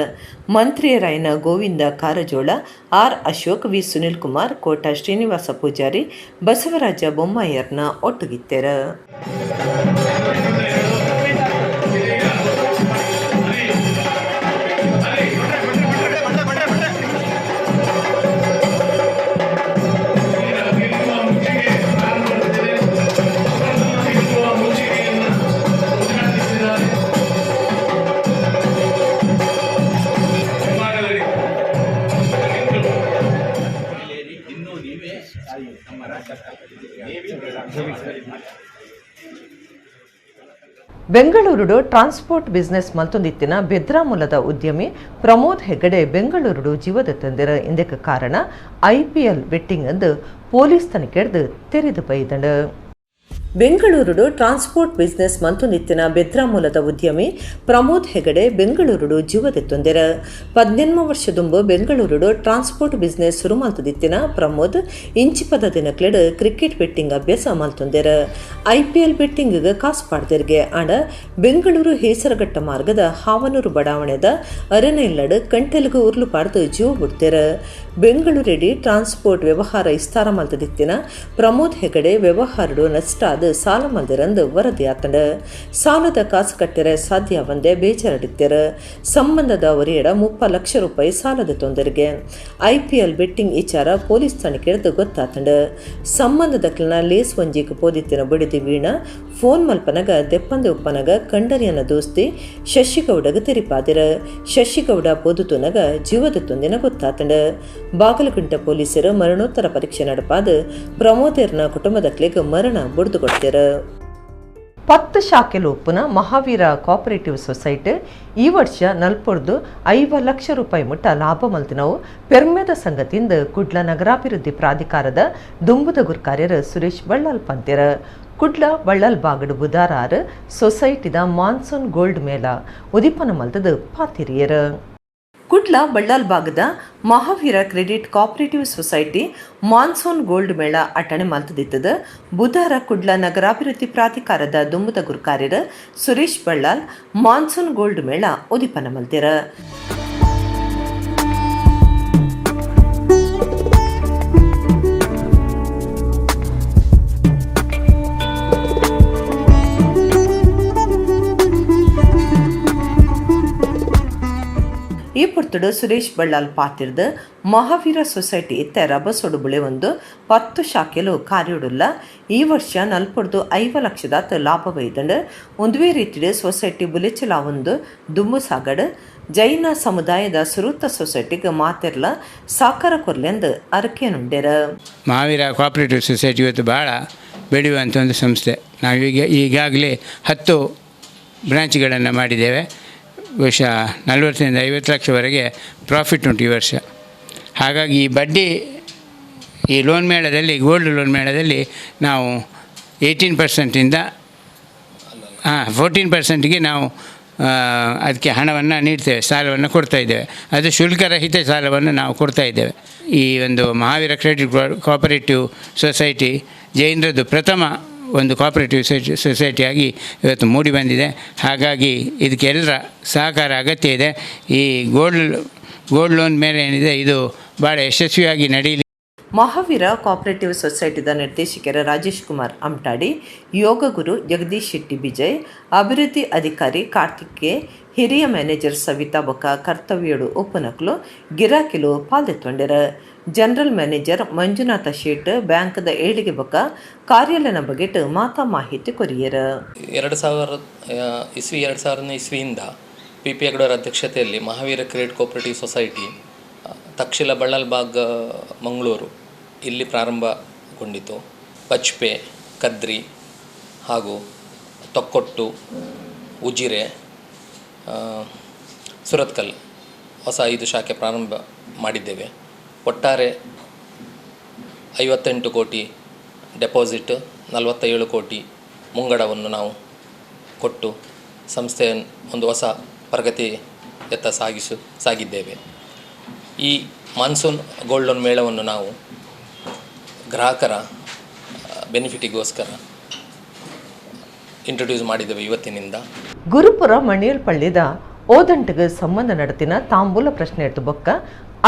ಮಂತ್ರಿಯರಾಯನ Govinda Karjol, R Ashok, V Sunil Kumar, Kota Srinivasa Poojary, Basavaraj ಬೊಮ್ಮಾಯಿಯರ್ನ ಒಟ್ಟುಗಿತ್ತೆರ. ಬೆಂಗಳೂರುಡು ಟ್ರಾನ್ಸ್ಪೋರ್ಟ್ ಬಿಸ್ನೆಸ್ ಮಲ್ತೊಂದಿತ್ತಿನ ಬೆದ್ರಾ ಮೂಲದ ಉದ್ಯಮಿ ಪ್ರಮೋದ್ ಹೆಗಡೆ ಬೆಂಗಳೂರುಡು ಜೀವದ ತಂದಿರ. ಇಂದಕ್ಕೆ ಕಾರಣ ಐಪಿಎಲ್ ಬೆಟ್ಟಿಂಗ್ ಎಂದು ಪೊಲೀಸ್ ತನಿಖೆಡ್ದು ತೆರೆದು ಬೈದಂಡು. Bengaluru transport business ಮಂತುನಿತ್ತಿನ ಬೆದ್ರ ಮೂಲದ ಉದ್ಯಮಿ ಪ್ರಮೋದ್ ಹೆಗಡೆ ಬೆಂಗಳೂರುಡು ಜೀವದೆತ್ತೊಂದೆರ. 18 ವರ್ಷದುಂಬು ಬೆಂಗಳೂರುಡು ಟ್ರಾನ್ಸ್ಪೋರ್ಟ್ ಬಿಸ್ನೆಸ್ ಸುರು ಮಲ್ತುದಿತ್ತಿನ ಪ್ರಮೋದ್ ಇಂಚಿಪದ ದಿನಕ್ಲೆಡ್ ಕ್ರಿಕೆಟ್ ಬೆಟ್ಟಿಂಗ್ ಅಭ್ಯಾಸ ಮಲ್ತೊಂದೆರ್. ಐಪಿಎಲ್ ಬೆಟ್ಟಿಂಗ್ ಕಾಸು ಪಾಡ್ದೆರ್ಗೆ. ಆಂಡ ಬೆಂಗಳೂರು ಹೇಸರಘಟ್ಟ ಮಾರ್ಗದ ಹಾವನೂರು ಬಡಾವಣೆದ ಅರೆನ ಇಲ್ಲಡ್ ಕಂಟೆಲ್ಗ್ ಉರ್ಲು ಪಾಡ್ದು ಜೀವ ಬುಡ್ತೆರ್. ಬೆಂಗಳೂರೆಡಿ ಟ್ರಾನ್ಸ್ಪೋರ್ಟ್ ವ್ಯವಹಾರ ವಿಸ್ತಾರ ಮಲ್ತದಿತ್ತಿನ ಪ್ರಮೋದ್ ಹೆಗಡೆ ವ್ಯವಹಾರಡು ನಷ್ಟ ಆದ್ ಸಾಲ ಮಲ್ದಿರಂದು ವರದಿ ಆತಂಡ್. ಸಾಲದ ಕಾಸು ಕಟ್ಟೆರೆ ಸಾಧ್ಯ ಒಂದೇ ಬೇಜಾರಡಿತ್ತೆರ್. ಸಂಬಂಧದ ಒರಿಯಡ 30 ಲಕ್ಷ ರೂಪಾಯಿ ಸಾಲದ ತೊಂದರೆಗೆ. ಐಪಿಎಲ್ ಬೆಟ್ಟಿಂಗ್ ವಿಚಾರ ಪೊಲೀಸ್ ತನಿಖೆರ್ದ್ ಗೊತ್ತಾತಂಡ್. ಸಂಬಂಧದಕ್ಲೆನ ಲೇಸ್ ಒಂಜಿಗ್ ಪೋದಿತ್ತಿನ ಬುಡಿದಿ ವೀಣಾ ಫೋನ್ ಮಲ್ಪನಗ ದೆಪ್ಪಂದೆ ಉಪ್ಪನಗ ಕಂಡನಿಯನ ದೋಸ್ತಿ ಶಶಿಗೌಡಗ್ ತೆರಿಪಾದಿರ. ಶಶಿಗೌಡ ಪೋದುತುನಗ ಜೀವದ ತೊಂದಿನ ಗೊತ್ತಾತಂಡ್. ಬಾಗಲಗುಂಟ ಪೊಲೀಸರು ಮರಣೋತ್ತರ ಪರೀಕ್ಷೆ ನಡಪಾದ ಪ್ರಮೋದೇರ್ನ ಕುಟುಂಬದಕ್ಲೆಗ್ ಮರಣ ಬುಡ್ದು ಕೊಡ್ತೇರ. 10 ಶಾಖೆಲು ಉಪ್ಪುನ ಮಹಾವೀರ ಕೋಆಪರೇಟಿವ್ ಸೊಸೈಟಿ ಈ ವರ್ಷ 4.5 ಲಕ್ಷ ರೂಪಾಯಿ ಮುಟ್ಟ ಲಾಭ ಮಲ್ತಿನವು ಪೆರ್ಮೆದ ಸಂಗತಿಯಿಂದ ಕುಡ್ಲ ನಗರಾಭಿವೃದ್ಧಿ ಪ್ರಾಧಿಕಾರದ ದುಂಬುದ ಗುರ್ಕಾರ್ಯರು ಸುರೇಶ್ ಬಳ್ಳಾಲ್ ಪಂತೆರ. ಕುಡ್ಲ ಬಳ್ಳಾಲ್ ಬಾಗಡು ಬುಧಾರಾರು ಸೊಸೈಟಿದ ಮಾನ್ಸೂನ್ ಗೋಲ್ಡ್ ಮೇಳ ಉದಿಪನ ಮಲ್ತದು ಪಾತಿರಿಯರು. ಕುಡ್ಲ ಬಳ್ಳಾಲ್ ಭಾಗದ Mahaveera credit cooperative society monsoon gold ಮೇಳ ಅಟ್ಟಣೆ ಮಲ್ತದಿತ್ತದ. ಬುಧವಾರ ಕುಡ್ಲ ನಗರಾಭಿವೃದ್ಧಿ ಪ್ರಾಧಿಕಾರದ ದುಂಬುದ ಗುರ್ಕಾರ್ಯರು ಸುರೇಶ್ ಬಳ್ಳಾಲ್ ಮಾನ್ಸೂನ್ ಗೋಲ್ಡ್ ಮೇಳ ಉದಿಪನ ಮಲ್ತೆರ. ಈ ಪೊರ್ತುಡು ಸುರೇಶ್ ಬಳ್ಳಾಲ್ ಪಾತಿರ್ದ್ ಮಹಾವೀರ ಸೊಸೈಟಿ ಇತ್ತ ರಬಸೊಡು ಬುಳೆವೊಂದು 10 ಶಾಖೆಲು ಕಾರ್ಯೊಡುಲ್ಲ. ಈ ವರ್ಷ 4.5 ಲಕ್ಷದಾತ್ ಲಾಭ ಬೈದಂಡು. ಒಂದುವೇ ರೀತಿಡ್ ಸೊಸೈಟಿ ಬುಲೆಚಲಾವೊಂದು ದುಂಬು ಸಾಗಡ್. ಜೈನ ಸಮುದಾಯದ ಸುರೂತ ಸೊಸೈಟಿಗೆ ಮಾತೆರ್ಲ ಸಾಕಾರ ಕೊರ್ಲೆಂದು ಅರಕೆನುಂಡೆರ. ಮಹಾವೀರ ಕೋಆಪರೇಟಿವ್ ಸೊಸೈಟಿ ಇವತ್ತು ಭಾಳ ಬೆಳೆಯುವಂಥ ಒಂದು ಸಂಸ್ಥೆ. ನಾವೀಗ ಈಗಾಗಲೇ 10 ಬ್ರಾಂಚ್ಗಳನ್ನು ಮಾಡಿದ್ದೇವೆ. ಬಹುಶಃ 40ರಿಂದ 50 ಲಕ್ಷವರೆಗೆ ಪ್ರಾಫಿಟ್ ಉಂಟು ಈ ವರ್ಷ. ಹಾಗಾಗಿ ಈ ಬಡ್ಡಿ ಈ ಲೋನ್ ಮೇಳದಲ್ಲಿ, ಗೋಲ್ಡ್ ಲೋನ್ ಮೇಳದಲ್ಲಿ ನಾವು 18%ಇಂದ 14%ಗೆ ನಾವು ಅದಕ್ಕೆ ಹಣವನ್ನು ನೀಡ್ತೇವೆ, ಸಾಲವನ್ನು ಕೊಡ್ತಾಯಿದ್ದೇವೆ. ಅದು ಶುಲ್ಕರಹಿತ ಸಾಲವನ್ನು ನಾವು ಕೊಡ್ತಾಯಿದ್ದೇವೆ. ಈ ಒಂದು ಮಹಾವೀರ credit cooperative society ಜೈನರದ್ದು ಪ್ರಥಮ ಒಂದು ಕೋಆಪರೇಟಿವ್ ಸೊಸೈಟಿಯಾಗಿ ಇವತ್ತು ಮೂಡಿ ಬಂದಿದೆ. ಹಾಗಾಗಿ ಇದಕ್ಕೆ ಎಲ್ಲರ ಸಹಕಾರ ಅಗತ್ಯ ಇದೆ. ಈ ಗೋಲ್ಡ್ ಲೋನ್ ಮೇಲೆ ಏನಿದೆ ಇದು ಭಾಳ ಯಶಸ್ವಿಯಾಗಿ ನಡೆಯಲಿ. ಮಹಾವೀರ ಕೋಆಪರೇಟಿವ್ ಸೊಸೈಟಿದ ನಿರ್ದೇಶಕರ ರಾಜೇಶ್ ಕುಮಾರ್ ಅಮ್ಟಾಡಿ, ಯೋಗ ಗುರು ಜಗದೀಶ್ ಶೆಟ್ಟಿ ಬಿಜಯ್, ಅಭಿವೃದ್ಧಿ ಅಧಿಕಾರಿ ಕಾರ್ತಿಕ್ ಕೆ, ಹಿರಿಯ ಮ್ಯಾನೇಜರ್ ಸವಿತಾ ಬೊಕ್ಕ ಕರ್ತವ್ಯಡು ಉಪ್ಪುನಕ್ಲು ಗಿರಾಕಿಲು ಪಾಲ್ದೆತ್ತೊಂಡೆರ. ಜನರಲ್ ಮ್ಯಾನೇಜರ್ ಮಂಜುನಾಥ ಶೇಟ್ ಬ್ಯಾಂಕ್ದ ಏಳಿಗೆ ಬೊಕ್ಕ ಕಾರ್ಯಾಲಯನ ಬಗೆಟ್ ಮಾತಾ ಮಾಹಿತಿ ಕೊರಿಯರ. 2000 ಇಸ್ವಿ 2000ನೇ ಇಸ್ವಿಯಿಂದ ಪಿ ಪಿ ಹೆಗಡೆಯವರ ಅಧ್ಯಕ್ಷತೆಯಲ್ಲಿ Mahaveera credit cooperative society Takshashila Ballalbagh Mangaluru ಇಲ್ಲಿ ಪ್ರಾರಂಭಗೊಂಡಿತು. ಬಜ್ಪೆ, ಕದ್ರಿ ಹಾಗೂ ತೊಕ್ಕೊಟ್ಟು, ಉಜಿರೆ, ಸುರತ್ಕಲ್ ಹೊಸ 5 ಶಾಖೆ ಪ್ರಾರಂಭ ಮಾಡಿದ್ದೇವೆ. ಒಟ್ಟಾರೆ 58 ಕೋಟಿ ಡೆಪಾಸಿಟ್, 47 ಕೋಟಿ ಮುಂಗಡವನ್ನು ನಾವು ಕೊಟ್ಟು ಸಂಸ್ಥೆಯನ್ನು ಒಂದು ಹೊಸ ಪ್ರಗತಿಯತ್ತ ಸಾಗಿದ್ದೇವೆ. ಈ monsoon gold loan ಮೇಳವನ್ನು ನಾವು ಗ್ರಾಹಕರ ಬೆನಿಫಿಟಿಗೋಸ್ಕರ ಇಂಟ್ರೊಡ್ಯೂಸ್ ಮಾಡಿದ್ದೇವೆ ಇವತ್ತಿನಿಂದ. ಗುರುಪುರ ಮಣಿಯಲ್ಪಳ್ಳಿದ ಓದಂಟಗೆ ಸಂಬಂಧ ನಡೆತಿನ ತಾಂಬೂಲ ಪ್ರಶ್ನೆ ಎತ್ತು ಬೊಕ್ಕ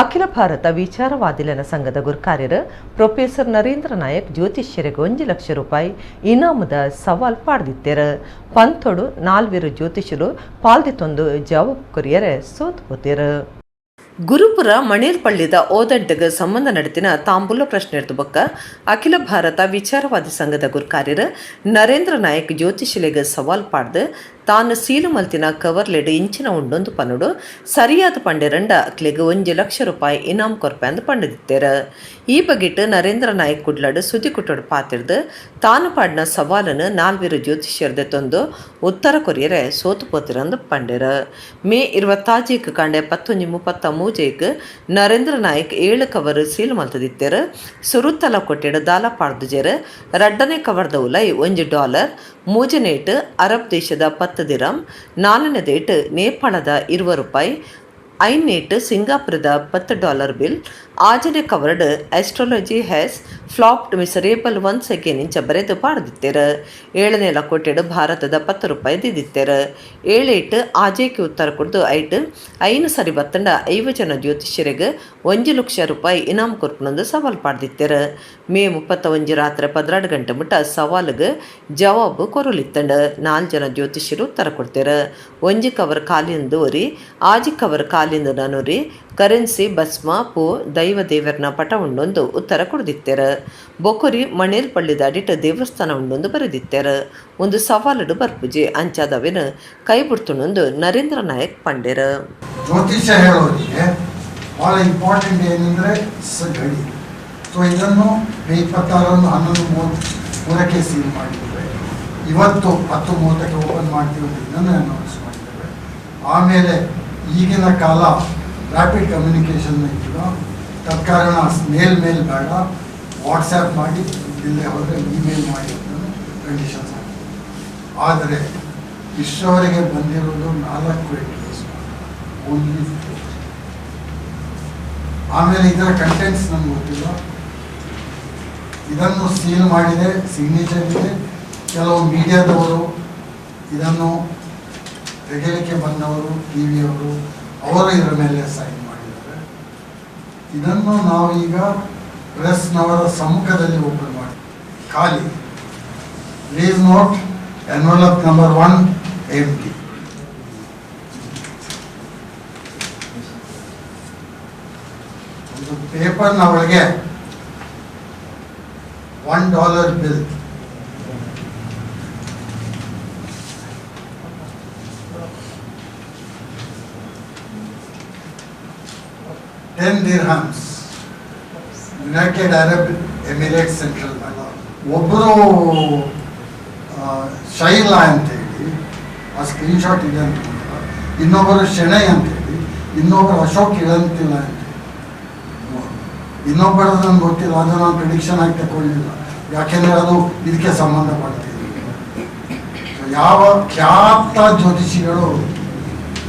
ಅಖಿಲ ಭಾರತ ವಿಚಾರವಾದಿಲನ ಸಂಘದ ಗುರ್ಕಾರ್ಯರು ಪ್ರೊಫೆಸರ್ ನರೇಂದ್ರ ನಾಯಕ್ ಜ್ಯೋತಿಷ್ಯರಿಗೆ 1 ಲಕ್ಷ ರೂಪಾಯಿ ಇನಾಮದ ಸವಾಲ್ ಪಾಡ್ದಿತ್ತೇರು. ಪಂಥೋಡು ನಾಲ್ವರು ಜ್ಯೋತಿಷ್ಯರು ಪಾಲ್ದಿತ್ತೊಂದು ಜವಾಬ್ ಕೊರಿಯರೆ ಸೋತ್ ಹೋತೇರು. ಗುರುಪುರ ಮಣೇರ್ಪಳ್ಳಿದ ಓದಂಟಗೆ ಸಂಬಂಧ ನಡೆತಿನ ತಾಂಬೂಲ ಪ್ರಶ್ನೆ ಬೊಕ್ಕ ಅಖಿಲ ಭಾರತ ವಿಚಾರವಾದಿ ಸಂಘದ ಗುರ್ಕಾರ್ಯರು ನರೇಂದ್ರ ನಾಯಕ್ ಜ್ಯೋತಿಷ್ಯಲೆಗ್ ಸವಾಲ್ ಪಾಡ್ದು ತಾನು ಸೀಲು ಮಲ್ತಿನ ಕವರ್ಲೆಡ್ ಇಂಚಿನ ಉಂಡೊಂದು ಪನೊಡು ಸರಿಯಾದ ಪಂಡೆರಂಡ ಅಕ್ಲೆಗ್ 1 ಲಕ್ಷ ರೂಪಾಯಿ ಇನಾಮ್ ಕೊರ್ಪೆ ಅಂದ್ ಪಂಡದಿತ್ತೆರ್. ಈ ಬಗೆಟ್ ನರೇಂದ್ರ ನಾಯಕ್ ಕುಡ್ಲಡ್ ಸುದ್ದಿಕುಟೊಡು ಪಾತಿರ್ದ್ ತಾನು ಪಾಡಿನ ಸವಾಲನ್ನು ನಾಲ್ವೆರು ಜ್ಯೋತಿಷ್ಯರ್ದೆ ತೊಂದು ಉತ್ತರ ಕೊರಿಯರೆ ಸೋತು ಪೋತಿರಂದು ಪಂಡೆರ್. ಮೇ 26 ಕಾಂಡೆ 11:33 ನರೇಂದ್ರ ನಾಯಕ್ 7 ಕವರ್ ಸೀಲ್ ಮಲ್ತದಿತ್ತೆರ್. ಸುರುತ್ತಲ ಕೊಟ್ಟೆಡ್ ದಾಲ ಪಾಡ್ದುಜೆರ್. ರಡ್ಡನೇ ಕವರ್ದ ಉಲೈ $1, ಮೂಜನೇಟ್ ಅರಬ್ ದೇಶದ 10 ದಿರಂ, ನಾಲ್ಕನೇ ದೇಟ್ ನೇಪಾಳದ 20 ರೂಪಾಯಿ, ಐನೇಟ್ ಸಿಂಗಾಪುರದ $10 bill, ಆಜನೆ covered astrology has flopped miserable once again ಇಂಚ ಬರೆದು ಪಾಡ್ದಿತ್ತೆರ್. ಏಳನೇ ಲಕೋಟೆಡ್ ಭಾರತದ 10 ರೂಪಾಯಿ ದಿದಿತ್ತೆರ್. ಏಳೇಟ್ ಆಜೇಕೆ ಉತ್ತರ ಕೊಡ್ದು ಐಟ್ ಐನು ಸರಿ ಬತ್ತಂಡ 5 ಜನ ಜ್ಯೋತಿಷ್ಯರಿಗೆ 1 ಲಕ್ಷ ರೂಪಾಯಿ ಇನಾಮ್ ಕೊರ್ಪುನೊಂದು ಸವಾಲ್ ಪಾಡ್ದಿತ್ತೆರ್. ಮೇ 31 ರಾತ್ರಿ 12 ಗಂಟೆ ಮುಟ್ಟ ಸವಾಲ್ಗೆ ಜವಾಬು ಕೊರಲಿತ್ತಂಡ. 4 ಜನ ಜ್ಯೋತಿಷ್ಯರು ಉತ್ತರ ಕೊಡ್ತೇರು. 1 ಕವರ್ ಖಾಲಿಂದು ಒರಿ, ಆಜಿ ಕವರ್ ಖಾಲಿಂದು ನನೊರಿ, ಕರೆನ್ಸಿ ಭಸ್ಮ ಪೂ ದೈವ ದೇವರನ ಪಟ ಉಂಡೊಂದು ಉತ್ತರ ಕೊಡ್ದಿತ್ತೆರ್. ಬೊಕೊರಿ ಮಣೇಲ್ ಪಳ್ಳಿದ ಅಡಿಟ್ ದೇವಸ್ಥಾನ ಉಂಡೊಂದು ಬರೆದಿತ್ತೆರ್. ಒಂದು ಸವಾಲುಡು ಬರ್ಪುಜಿ ಅಂಚಾದವಿನ ಕೈ ಬಿಡ್ತುನೊಂದು ನರೇಂದ್ರ ನಾಯಕ್ ಪಂಡೆರ್. ಜ್ಯೋತಿಷ್ಯ ಹೇಳೋರಿಗೆ ಭಾಳ ಇಂಪಾರ್ಟೆಂಟ್ ಏನಂದರೆ ಘಡಿ. ಸೊ ಇದನ್ನು ಮೇ 26 11:33ಕ್ಕೆ ಸೀಲ್ ಮಾಡಿದ್ದೇವೆ. ಇವತ್ತು 10:30ಕ್ಕೆ ಓಪನ್ ಮಾಡ್ತೀವಿ ಅಂತ ಇದನ್ನು ಅನೌನ್ಸ್ ಮಾಡಿದ್ದೇವೆ. ಆಮೇಲೆ ಈಗಿನ ಕಾಲ ರ್ಯಾಪಿಡ್ ಕಮ್ಯುನಿಕೇಷನ್ ಈಗ, ತತ್ಕಾರಣ ಸ್ನೇಲ್ ಮೇಲ್ ಬೇಡ, ವಾಟ್ಸ್ಯಾಪ್ ಮಾಡಿ, ಇಲ್ಲದೆ ಹೋದರೆ ಇಮೇಲ್ ಮಾಡಿ ಅಂತ ಕಂಡೀಷನ್ಸ್ ಹಾಕಿದೆ. ಆದರೆ ಇಷ್ಟವರೆಗೆ ಬಂದಿರೋದು 4 ಎಂಟ್ರೀಸ್, ಓನ್ಲಿ 4. ಆಮೇಲೆ ಇದರ ಕಂಟೆಂಟ್ಸ್ ನಮ್ಗೆ ಗೊತ್ತಿಲ್ಲ. ಇದನ್ನು ಸೀಲ್ ಮಾಡಿದೆ, ಸಿಗ್ನೇಚರ್ ಇದೆ. ಕೆಲವು ಮೀಡಿಯಾದವರು ಇದನ್ನು ತೆಗೆಯಲಿಕ್ಕೆ ಬಂದವರು, ಟಿ ವಿಯವರು, ಅವರು ಇದರ ಮೇಲೆ ಸೈನ್ ಮಾಡಿದ್ದಾರೆ. ಇದನ್ನು ನಾವೀಗ ಪ್ರೆಸ್ನವರ ಸಮ್ಮುಖದಲ್ಲಿ ಓಪನ್ ಮಾಡಿ ಖಾಲಿ. Please note, envelope number 1 empty. ಒಂದು ಪೇಪರ್ನ ಒಳಗೆ $1 bill, 10 dirhams, United Arab Emirates Central Bank. ಒಬ್ಬರು ಶೈಲಾ ಅಂತೇಳಿ, ಆ ಸ್ಕ್ರೀನ್ಶಾಟ್ ಇದೆ ಅಂತ, ಇನ್ನೊಬ್ಬರು ಶೆಣೈ ಅಂತೇಳಿ, ಇನ್ನೊಬ್ಬರು ಅಶೋಕ್ ಇಳಂತಿಲ್ಲ ಅಂತೇಳಿ, ಇನ್ನೊಬ್ಬರದ್ದು ನನಗೆ ಗೊತ್ತಿಲ್ಲ, ಅದು ನಾನು ಪ್ರಿಡಿಕ್ಷನ್ ಆಗಿ ತಗೊಳ್ಳಿಲ್ಲ, ಯಾಕೆಂದರೆ ಅದು ಇದಕ್ಕೆ ಸಂಬಂಧಪಡ್ತಿಲ್ಲ. ಯಾವ ಖ್ಯಾತ ಜ್ಯೋತಿಷಿಗಳು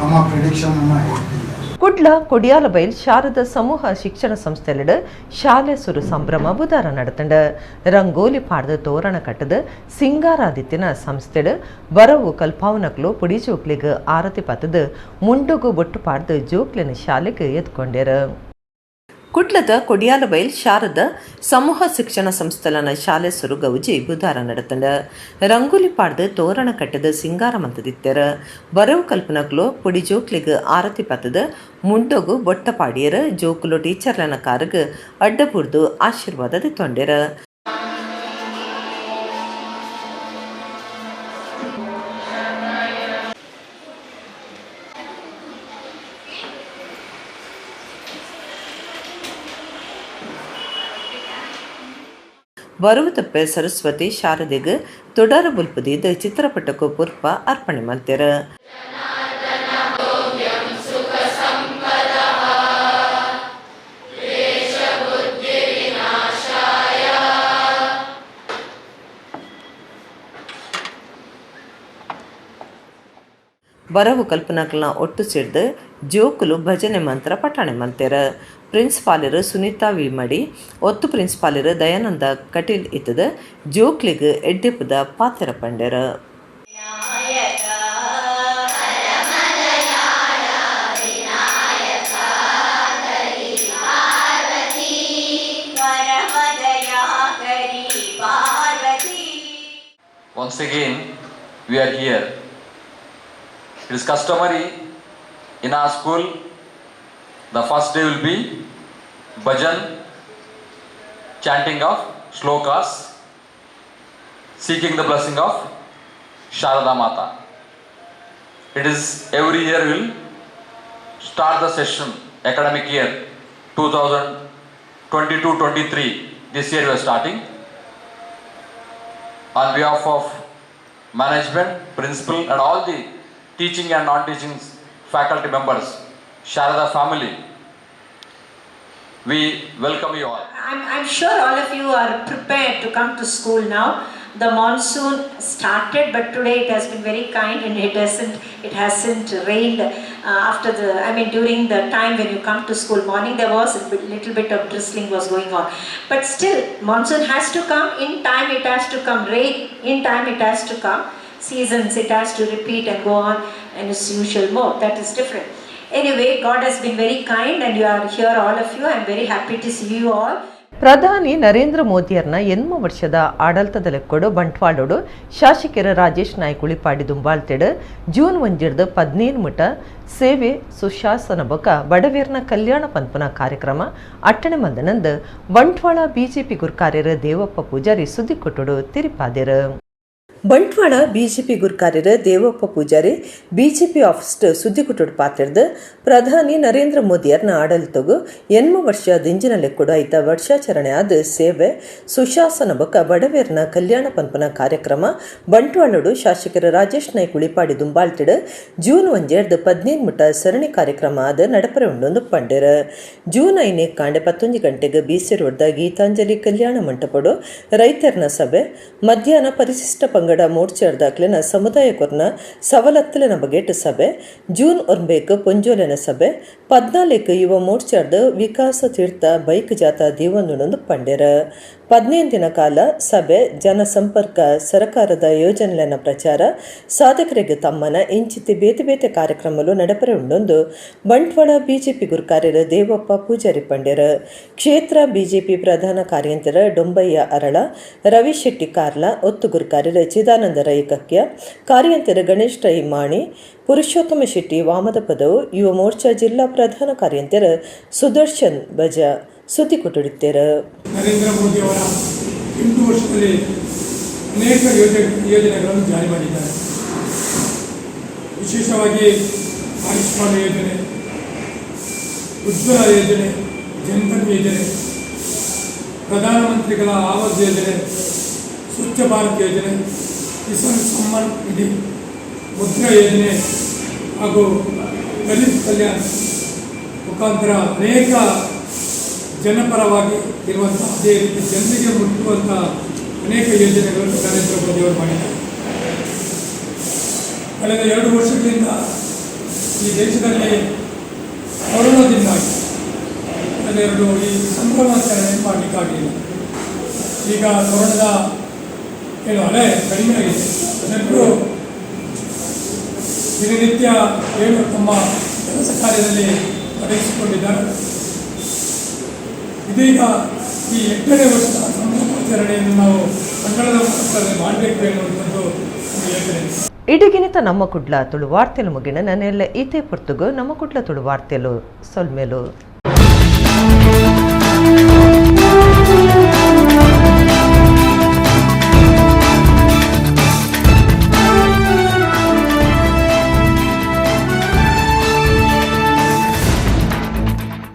ನಮ್ಮ ಪ್ರಿಡಿಕ್ಷನನ್ನು ಹೇಳ್ತಿಲ್ಲ. ಕುಡ್ಲ ಕೊಡಿಯಾಲಬೈಲ್ ಶಾರದಾ ಸಮೂಹ ಶಿಕ್ಷಣ ಸಂಸ್ಥೆಲೆಡ್ ಶಾಲೆ ಸುರು ಸಂಭ್ರಮ ಬುಧಾರ ನಡತಂಡ. ರಂಗೋಲಿ ಪಾಡ್ದು ತೋರಣ ಕಟ್ಟದ ಸಿಂಗಾರಾದಿತ್ತಿನ ಸಂಸ್ಥೆಡ್ ಬರವು ಕಲ್ಪಾವನಕ್ಲು ಪುಡಿ ಜೋಕ್ಲಿಗ್ ಆರತಿ ಪತ್ತದ ಮುಂಡುಗು ಬೊಟ್ಟು ಪಾಡ್ದು ಜೋಕ್ಲಿನ ಶಾಲೆಗೆ ಎತ್ಕೊಂಡೇರು. ಕುಡ್ಲದ ಕೊಡಿಯಾಲಬೈಲ್ ಶಾರದಾ ಸಮೂಹ ಶಿಕ್ಷಣ ಸಂಸ್ಥೆಲನ ಶಾಲೆ ಸುರು ಗೌಜಿ ಬುಧಾರ ನಡತಂಡ. ರಂಗೋಲಿ ಪಾಡ್ದು ತೋರಣ ಕಟ್ಟದ ಸಿಂಗಾರ ಮಂತದಿತ್ತೆರ. ಬರವು ಕಲ್ಪನಕ್ಲು ಪೊಡಿ ಜೋಕ್ಲಿಗ್ ಆರತಿ ಪತ್ತದ ಮುಂಡೊಗು ಬೊಟ್ಟ ಪಾಡಿಯರ. ಜೋಕುಲು ಟೀಚರ್ಲನ ಕಾರಗ್ ಅಡ್ಡ ಬುಡ್ದು ಆಶೀರ್ವಾದ ತೊಂಡೆರ. ಬರುವತಪ್ಪೆ ಸರಸ್ವತಿ ಶಾರದೆಗ್ ತುಡರ ಬುಲ್ಪುದೀದ್ ಚಿತ್ರಪಟಕು ಪುರ್ಪ ಅರ್ಪಣೆ ಮಲ್ತೆರ್. ಬರವು ಕಲ್ಪನಾಕ್ಲನ ಒಟ್ಟು ಸೇರ್ದು ಜೋಕುಲು ಭಜನೆ ಮಂತ್ರ ಪಠಣೆ ಮಲ್ತೆರ್. ಪ್ರಿನ್ಸಿಪಾಲರು ಸುನೀತಾ ವಿಮಡಿ, ಒತ್ತು ಪ್ರಿನ್ಸಿಪಾಲರು ದಯಾನಂದ ಕಟೀಲ್ ಇತ್ತದ ಜೋಕ್ಲಿಗ್ ಎಡ್ಡೆಪುದ ಪಾತೆರ ಪಂಡೆರ್. Once again, we are here. It is customary in our school, the first day will be bhajan, chanting of shlokas, seeking the blessing of Sharada Mata. It is every year will start the session, academic year 2022-23. This year we are starting. On behalf of management, principal and all the teaching and non-teaching faculty members, Sharada family, we welcome you all. I'm sure all of you are prepared to come to school now. The monsoon started, but today it has been very kind and it hasn't rained after the, I mean during the time when you come to school morning there was a little bit of drizzling was going on. But still monsoon has to come in time, it has to come, rain in time it has to come, seasons it has to repeat and go on in its usual mode, that is different. Anyway, God has been very kind and you are here, all of you. I am very happy to see you all. ಪ್ರಧಾನಿ ನರೇಂದ್ರ ಮೋದಿಯರ್ನ 8 ವರ್ಷದ ಆಡಳಿತದ ಲೆಕ್ಕೊಡು ಬಂಟ್ವಾಳೋಡು ಶಾಸಕರ Rajesh Naik Ulipadi ದುಂಬಾಳ್ತೆಡು June 1 15 ಮುಟ ಸೇವೆ ಸುಶಾಸನ ಬೊಕ ಬಡವೇರ್ನ ಕಲ್ಯಾಣ ಪನ್ಪುನ ಕಾರ್ಯಕ್ರಮ ಅಟ್ಟಣೆ ಮಲ್ದನಂದು ಬಂಟ್ವಾಳ ಬಿಜೆಪಿ ಗುರ್ಕಾರ್ಯರ ದೇವಪ್ಪ ಪೂಜಾರಿ ಸುದ್ದಿ ಕೊಟ್ಟುಡು ತಿರಿಪಾದೆರು. ಬಂಟ್ವಾಳ ಬಿಜೆಪಿ ಗುರ್ಕಾರ್ಯರ ದೇವಪ್ಪ ಪೂಜಾರಿ ಬಿಜೆಪಿ ಆಫೀಸ್ ಸುದ್ದಿಕುಟುಡು ಪಾತಿರ್ದು ಪ್ರಧಾನಿ ನರೇಂದ್ರ ಮೋದಿಯರ್ನ ಆಡಳಿತಗು 8 ವರ್ಷ ದಿಂಜಿನ ಲೆಕ್ಕುಡು ಐತ ವರ್ಷಾಚರಣೆ ಆದ ಸೇವೆ ಸುಶಾಸನ ಬೊಕ ಬಡವೇರ್ನ ಕಲ್ಯಾಣ ಪನ್ಪುನ ಕಾರ್ಯಕ್ರಮ ಬಂಟ್ವಾಳಡು ಶಾಸಕರ ರಾಜೇಶ್ ನಾಯ್ಕ್ ಉಳಿಪಾಡಿ ದುಂಬಾಳ್ತಿಡು ಜೂನ್ 1 15 ಮುಟ ಸರಣಿ ಕಾರ್ಯಕ್ರಮ ಆದ ನಡಪರೆ ಉಂಡೊಂದು ಪಂಡೆರ್. ಜೂನ್ 5 ಕಾಂಡೆ 11 ಗಂಟೆಗೆ ಬಿಸಿ ರೋಡ್ದ ಗೀತಾಂಜಲಿ ಕಲ್ಯಾಣ ಮಂಟಪಡು ರೈತರ್ನ ಸಭೆ, ಮಧ್ಯಾಹ್ನ ಪರಿಶಿಷ್ಟ ಪಂಗಡ ಮೋರ್ಚಾರ್ದಾಕ್ಲೆನ ಸಮುದಾಯ ಕೊರ್ನ ಸವಲತ್ತುಲೆನ ಬಗೆಟ್ ಸಭೆ, ಜೂನ್ 9 ಪೊಂಜೋಲೆನ ಸಭೆ, 14 ಯುವ ಮೋರ್ಚಾರ್ದ ವಿಕಾಸ ತೀರ್ಥ ಬೈಕ್ ಜಾಥಾ ದೇವಂದುಣೊಂದು ಪಂಡೆರ. 15 ದಿನ ಕಾಲ ಸಭೆ, ಜನಸಂಪರ್ಕ, ಸರಕಾರದ ಯೋಜನೆಲೆನ ಪ್ರಚಾರ, ಸಾಧಕರಿಗೆ ತಮ್ಮನ ಇಂಚಿತಿ ಬೇತೆ ಬೇತೆ ಕಾರ್ಯಕ್ರಮಲು ನಡಪರೆ ಉಂಡೊಂದು ಬಂಟ್ವಾಳ ಬಿಜೆಪಿ ಗುರ್ಕಾರ್ಯರ ದೇವಪ್ಪ ಪೂಜಾರಿ ಪಂಡೆರ. ಕ್ಷೇತ್ರ ಬಿಜೆಪಿ ಪ್ರಧಾನ ಕಾರ್ಯಂತರ ಡೊಂಬಯ್ಯ ಅರಳ, ರವಿ ಶೆಟ್ಟಿ ಕಾರ್ಲ, ಒತ್ತು ಗುರ್ಕಾರ್ಯರ ಚಿದಾನಂದ ರೈ ಕಕ್ಯ, ಕಾರ್ಯಂತರ ಗಣೇಶ್ ರೈ ಮಾಣಿ, ಪುರುಷೋತ್ತಮ ಶೆಟ್ಟಿ ವಾಮದ ಪದವು, ಯುವ ಮೋರ್ಚಾ ಜಿಲ್ಲಾ ಪ್ರಧಾನ ಕಾರ್ಯಂತರ ಸುದರ್ಶನ್ ಬಜ ಸುದ್ದಿ ಕೊಟ್ಟುಡಿತ್ತೇರು. ನರೇಂದ್ರ ಮೋದಿಯವರ 8 ವರ್ಷದಲ್ಲಿ ಅನೇಕ ಯೋಜನೆಗಳನ್ನು ಜಾರಿ ಮಾಡಿದ್ದಾರೆ. ವಿಶೇಷವಾಗಿ ಆಯುಷ್ಮಾನ್ ಯೋಜನೆ, ಉಜ್ವಲ ಯೋಜನೆ, ಜನ್ಧನ್ ಯೋಜನೆ, ಪ್ರಧಾನಮಂತ್ರಿಗಳ ಆವಾಸ್ ಯೋಜನೆ, ಸ್ವಚ್ಛ ಭಾರತ್ ಯೋಜನೆ, ಕಿಸಾನ್ ಸಮ್ಮಾನ್ ನಿಧಿ, ಮುದ್ರಾ ಯೋಜನೆ ಹಾಗೂ ಗರೀಬ್ ಕಲ್ಯಾಣ್ ಮುಖಾಂತರ ಅನೇಕ ಜನಪರವಾಗಿ ಇರುವಂಥ, ಅದೇ ರೀತಿ ಜನರಿಗೆ ಮುಟ್ಟುವಂಥ ಅನೇಕ ಯೋಜನೆಗಳನ್ನು ನರೇಂದ್ರ ಮೋದಿಯವರು ಮಾಡಿದ್ದಾರೆ. ಕಳೆದ 2 ವರ್ಷಗಳಿಂದ ಈ ದೇಶದಲ್ಲಿ ಕೊರೋನಾದಿಂದಾಗಿ ಕಳೆದ 2 ಈ ಸಂಭ್ರಮಾಚರಣೆ ಮಾಡಲಿಕ್ಕಾಗಲಿಲ್ಲ. ಈಗ ಕೊರೋನಾದ ಏನು ಅಲೆ ಕಡಿಮೆ ಆಗಿದೆ. ಜನರು ದಿನನಿತ್ಯ ಏನು ತಮ್ಮ ಕೆಲಸ ಕಾರ್ಯದಲ್ಲಿ ತೊಡಗಿಸಿಕೊಂಡಿದ್ದಾರೆ. ಇದೀಗ ಈ 8ನೇ ವರ್ಷದ ಸಂಭ್ರಮಾಚರಣೆಯನ್ನು ನಾವು ಕನ್ನಡದ ಮಟ್ಟದಲ್ಲಿ ಮಾಡಬೇಕು ಎನ್ನುವಂಥದ್ದು ಒಂದು ಯೋಜನೆ. ಇಡಗಿನಿತ ನಮ್ಮ ಕುಡ್ಲ ತುಳು ವಾರ್ತೆಲು ಮುಗಿನ ನನ್ನೆಲ್ಲ ಈತೆ ಪೊರ್ತುಗು ನಮ್ಮ ಕುಡ್ಲ ತುಳು ವಾರ್ತೆಲು ಸೊಲ್ಮೇಲು.